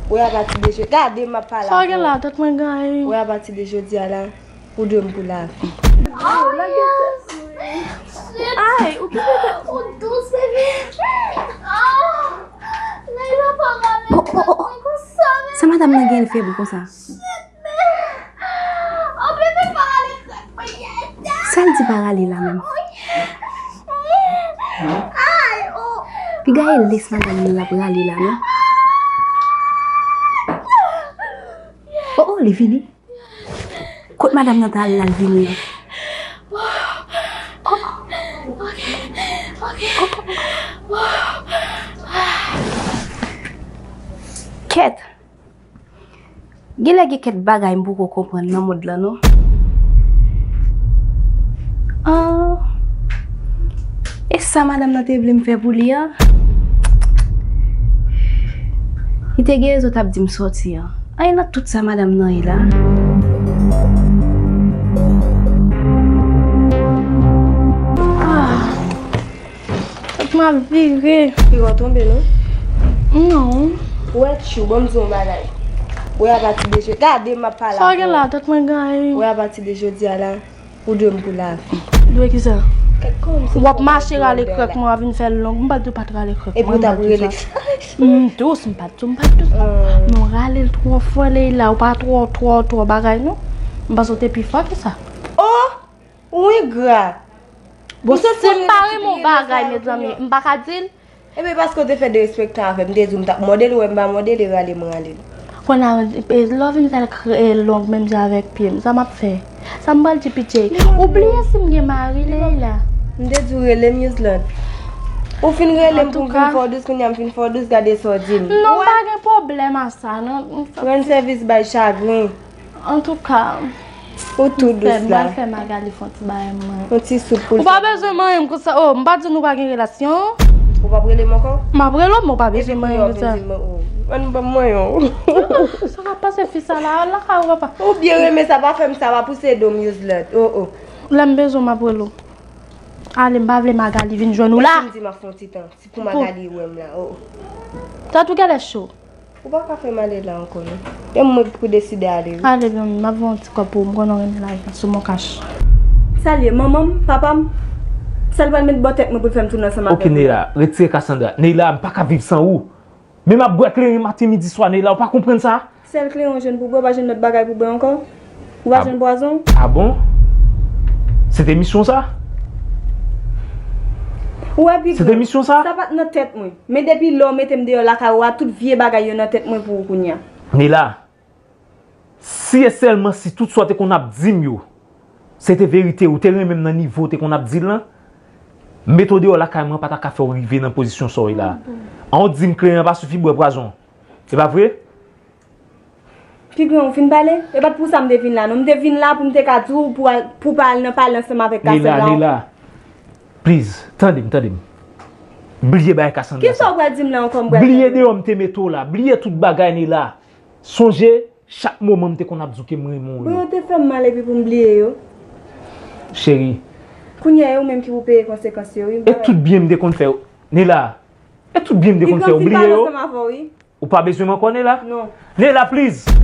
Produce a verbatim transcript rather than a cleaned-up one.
Wè, apati de jodi, gade m ap pale. Sa w gen la, tèt mwen gaye. Wè, apati de jodi a la, ou dwe m pou lavi. Ay, ou kite tèt. Ou dous, bebe. Ah! Leila pa rale tèt mwen konsa, bebe. Sa madanm nan gen l fè pou konsa? Shit, man. Oh, bebe, pa rale tèt mwen, yeah. Sa l di pa rale la menm? Oh, yeah. Ay, oh. Piga e les madanm nan l ap rale la, non? Oh, oh, li vini. Kot madanm nan t al la, l vini an? Oh, oh. Kèt! Genlè gen kèk bagay m poko konprann nan mond lan, non. Ah, e sa madanm nan te vle m fè pou li a? Li te gen rezon t ap di m sòti an. Anyen nan tout sa madanm nan ye la. Ah. Fòk m ap vire. Piga w tonbe, non? Non. Wè, tchou, ban m di w yon bagay. Wè, apati de jodi, gade m ap pale avè w. Sa w gen la, tèt mwen gaye. Wè, apati de jodi a la, ou dwe m pou lavi. Dwe kisa? W ap mache rale krèk mwen, w ap vin fè l long. M pa t dwe pa t rale krèk mwen, m pa t dwe sa. M dous, m pa t dous, m pa t dous. Non, rale l twò fò, Leila, ou pa twò, twò, twò bagay, non. M panse w te pi fò ke sa. Oh! Ou engra. Bon, si m pa renmen yon bagay, mezanmi, m pa ka di l. Ebyen, paske w te fè derespektan avè m, m te di w m t ap mòde l, ou wè m pa mòde l, e rale m rale l. Kounye a, e, lè w vin fè l kre-, e, long menm jan avèk pye m, sa m ap fè? Sa m pral di P J? Ou bliye si m gen mari, Leila? M te di w rele m, Yuzlande. Ou fin rele m pou m vin fè w dous, kounye a m fin fè w dous, gade sa w di m. Non, m pa gen pwoblèm a sa, non. Rann sèvis bay chagren. Antouka, ou tou dous la. M pral fè Magali fè yon ti bagay mwen. Yon ti soup pou l fè. Ou pa bezwen manyen m konsa. Oh, m pa di nou pa gen relasyon. Ou p ap rele m ankò? M ap rele w, men ou pa bezwen manyen m konsa. Epi kounye a w vin di m, oh, ann ban m manyen w. Sa k ap pase fi sa la, lakay ou papa. Ou byen renmen sa, pa fè m sa, pa pouse do m, Yuzlande. Oh, oh. Lè m bezwen w, m ap rele w. Ale, m pa vle Magali vin jwenn ou la. Ou fin di m ap fè yon ti tan. Pou Magali wè m la, oh. Tèt ou genlè cho. Ou pa ka fè m ale la ankò, non. E mwen ki pou deside ale, wi. Ale, byen, m ap voye yon ti kòb pou ou, m konnen w renmen lajan, sou mon kach. Sa l ye, manman m, papa m? Sa l pral met bò tèt mwen pou l fè m tounen ansanm avèk ou? Ok, Neila, retire Cassandra. Neila, m pa ka viv san ou. Men m ap bwè kleren maten, midi, swa, Neila, ou pa konprann sa? Sèl kleren w jwenn pou bwè, ou pa jwenn lòt bagay pou bwè ankò? Ou pa jwenn pwazon? Ah bon? Se te misyon sa? Ou wè, Pigan, se te misyon sa? Sa pa t nan tèt mwen. Men depi lè w mete m deyò lakay ou a, tout vye bagay yo nan tèt mwen pou ou kounye a. Neila, si e sèlman si tout sa w te konn ap di m yo, se te verite, ou te renmen m nan nivo w te konn ap di l lan, mete w deyò lakay mwen pa ta ka fè w rive nan pozisyon sa w ye la. An w di m kleren an pa sifi bwè pwazon. Se pa vre? Pigan, ou fin pale? E pa t pou sa m te vin la, non. M te vin la pou m te ka di w pou al, pou pa al nan pale ansanm avèk Cassandra. Neila, Neila, please, tande m, tande m. Bliye bagay Cassandra sa. Kisa w pral di m la ankò, m pral tande? Bliye deyò m te mete w la. Bliye tout bagay, Neila. Sonje, chak moman m te konn ap di w ke m renmen w yo. Bon, yo te fè m mal epi pou m bliye yo. Cheri. Kounye a, e ou menm ki pou peye konsekans yo, wi. E tout byen m te konn fè w, Neila. E tout byen m te konn fè w, bliye yo. Pigan, m fin pale ansanm avè w, wi. Ou pa bezwen m ankò, Neila? Non. Neila, please!